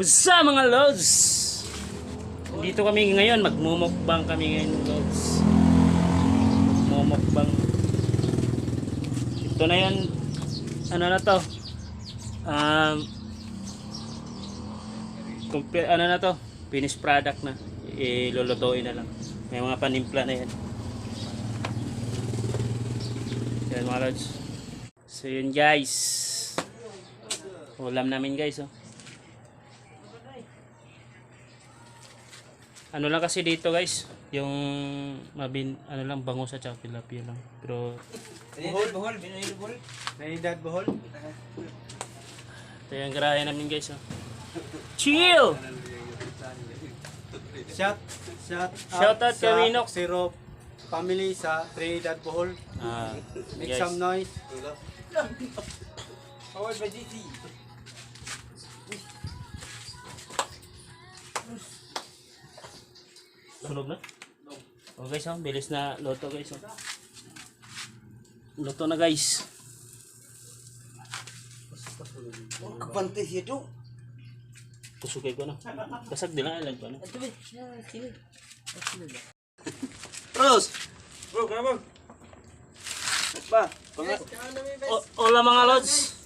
What's up, mga lods? Dito kami ngayon, magmumukbang kami ngayon, lods. Magmumukbang. Ito na yan. Ano na to? Ano na to? Finished product na. Ilulutuin na lang. May mga panimpla na yan. Yan, mga lods. So yun, guys. Ulam namin, guys, oh. Ano lang kasi dito, guys, yung mabin ano lang, bangus at saka tilapia lang. Pero Bohol, Bohol, Bohol. Trinidad, Bohol. Ito yung garahe namin, guys, oh. Chill! Shout out Shout out sa kay Winok. Zero family sa Trinidad, Bohol. Ah, Make guys. some noise. Powered by GT. Sunog na? Oh guys, oh, bilis na luto, guys, oh. Luto na, guys. Kabante siya to. Kusugay ko na. Basag din lang ilag pa na. Rose! Bro, kenapa? Ba, panga. Hola, mga lods.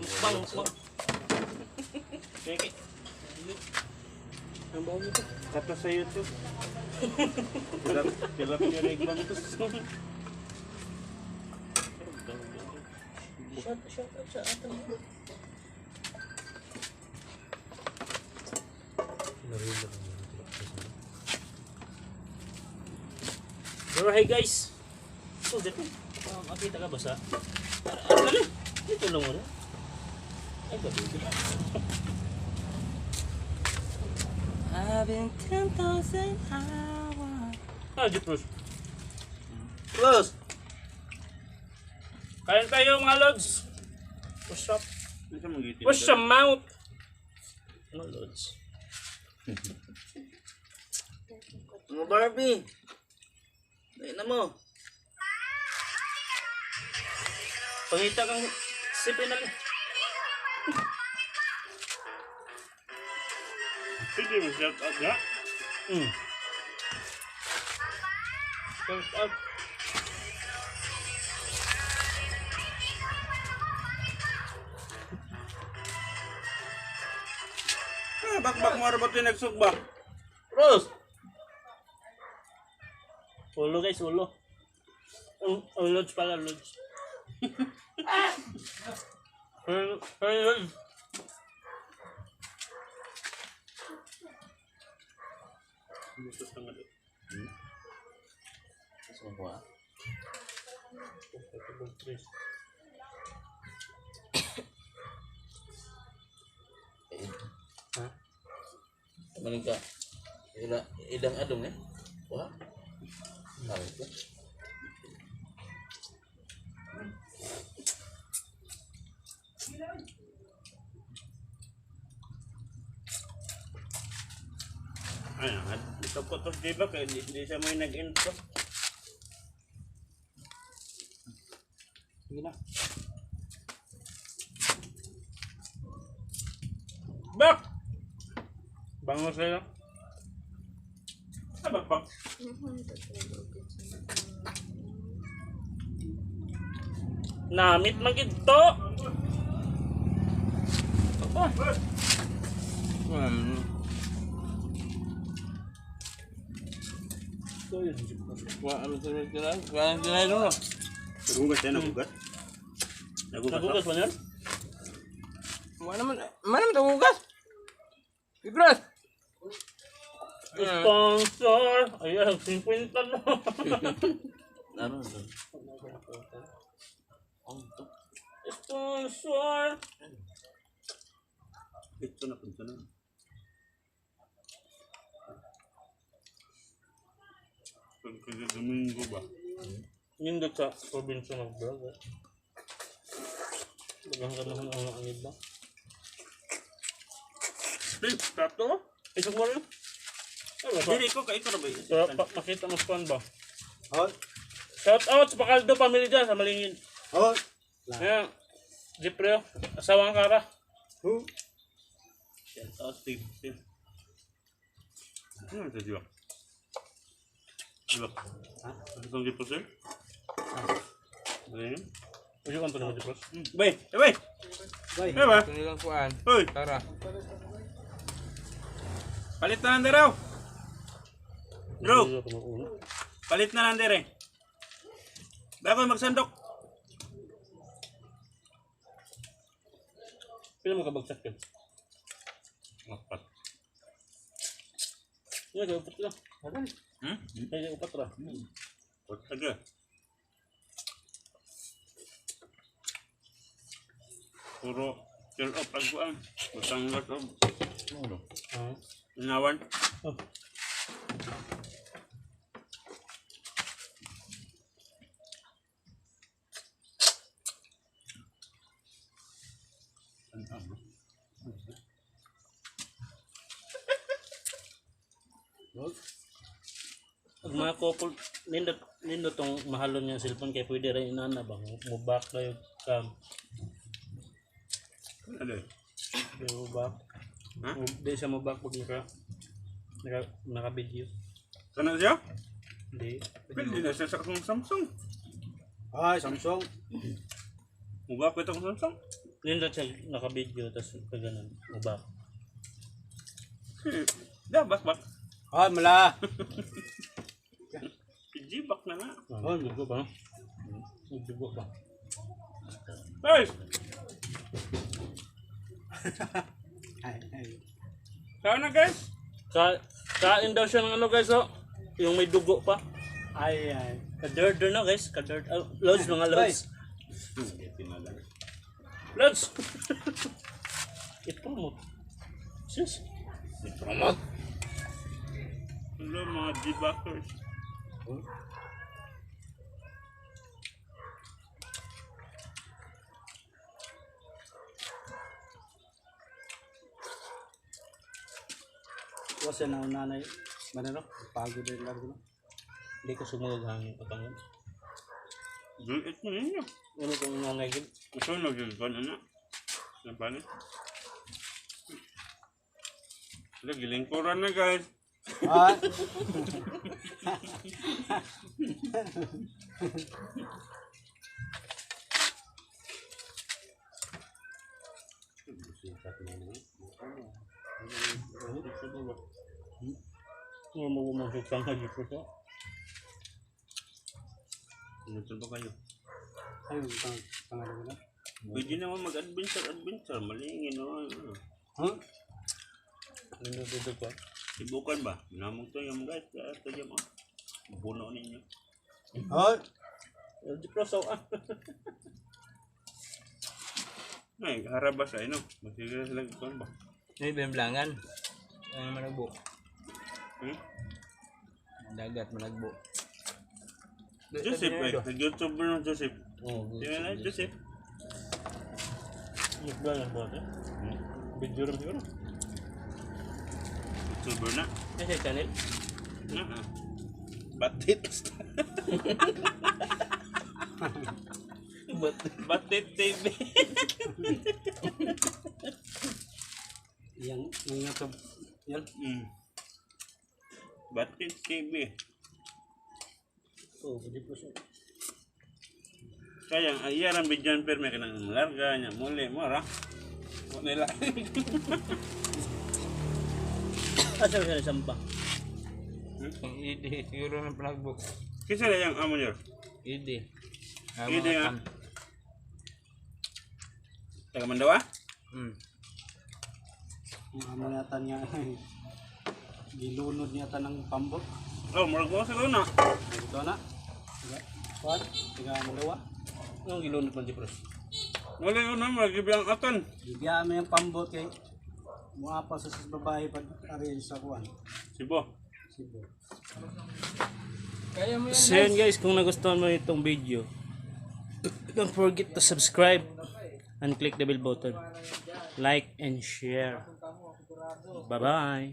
Mukbang, mukbang. Keke. Ang baon nito. Kato sa YouTube. Tilapia rig bangus. Shout out sa atin. Pero hey guys. So dito, makita ka ba sa? Ano lang? Dito lang mo na. Ay, gabi. I've been 10,000 hours. Ah, Jeepers. Rose! Kain tayo, mga lods. What's up? What's your mouth? Ano, lods? Mga Barbie! Dahil na mo. Pangita kang sipin na lang. Pwede mo shout out na? Shout out. Ah, bakbak mo ba ito nagsugba? Rose! Ulo, guys, ulo. Ang lods pala, lods. Hey, hey, lods. Maling ka. Ila, idang adong eh. Wah. Maling ka. Ay, ito ko to, di ba? Kaya di siya may nag-intro. Sige na. Bak! Bango sa'yo. Ah, bakbak. Namit man gid to. Wah, ano sa mga sila? Wah, sila no. Nagugas siya, nagugas. Nagugas. Nagugas ba yun? Wala naman, wala naman tagugas. Igras! Sponsor! Ayan, 50 na. Ano to? Oh, to. Sponsor! Ito na, punta na. Pagka Domingo ba? Yung doon sa probinsya ng vlog eh. Dagang ka naman ang angid ba? Please, stop to. Isang mo rin? Ay, ba? Dili ko, kay ito na ba? Makita mo sa ba? Hol. Shout out sa Pacaldo family dyan sa Malingin. Hol. Ayan. Jeffrey, oh. Asawang kara. Who? Shout out to Ano ito, Diwak? Diwak. Ha? Ano itong dito, sir? Ano yun? Uy, kanto naman di pros. Bay! Eh, bay! Bay. Eh, ba? Ito nilang kuan. Uy! Tara. Palit na lang deraw! Bro! Palit na lang dere. Bago magsandok. Pila mo kabagsak yun? Apat. Yung kay upat lang. Hmm? Kay upat ra. Aga. Puro fill up ang kuan. Butang lot of Ano? Ah. inawan. Oh. Pag mga couple, nindot, nindot tong mahalon yung cellphone kay pwede rin inana ba? Mo back na yung cam. Ano eh? Di mo back. Ha? Di siya mo back pag naka video. Sana siya? Hindi. Pwede na siya sa akong Samsung. Ay, Samsung. Muba ko itong Samsung. Nindot siya naka video tapos pag ganun, mo back. Eh, Da, bak bak. Ay, mala. G-back na nga. Oh, dugo ba? Dugo ba? Guys! Ay, ay. Saan na, guys? Kain daw siya ng ano, guys, oh. Yung may dugo pa. Ay, ay. Kadirder na, guys. Kadirder. Oh, loads, mga loads. Loads! I-promote. Sis. Promote. Hello mga G-backers. Wasa na nanay. Manano? Pagod din lang ko. Hindi ko sumugag hangin patangan. Duit mo ninyo. Ano kung nanay gid? Masunog yung kon ana. Nabalik. Wala, gilingkuran na, guys. Ah, Ano mo mo sa sangha dito ko? Ano ba kayo? ay, pang pangalan ko na. Pwede naman mag-adventure, adventure. Malingin, no? Ano. Huh? Nindot dito ko. Sibukan ba? Namong to yung guys. Kaya ito yung mga buno ninyo. Ay, Di pro so ah. Ay, harabas ay no. Masige sila kon ba? May bimblangan. Ang managbo. Hmm? Ang dagat managbo. Joseph eh. Nag-YouTuber ng Joseph. Oh, Di ba na Joseph? Nagba lang ba? Video rin siguro. YouTuber na. Kasi channel. Na. Ah. Batit. Batit TV. yang yung YouTube. Yan. Batit TV. Oh, di pro so. Kaya ang iya ang bidyan perme kanang larga nya muli mo ra. Wa nila. Asa siya sampa? Ang idi siguro ng panagbo. Kisa na yang amo niyo. Idi. Ang Idi mga nga. tam. Taga Mandawa? Ang amo yata niya. Gilunod niya ng pambot. Oh, murag mo sa na. Ito na. Tiga. Kuan, tiga Mandawa. Anong gilunod man di pro? Wala yun na murag gibiyang aton. Gibiyaan mo yung pambot kay muapa sa sis babae pag ari sa kuan. Sibo. Sibo. Kaya mo yan. So yun guys, kung nagustuhan mo itong video, don't forget to subscribe and click the bell button. Like and share. Bye-bye.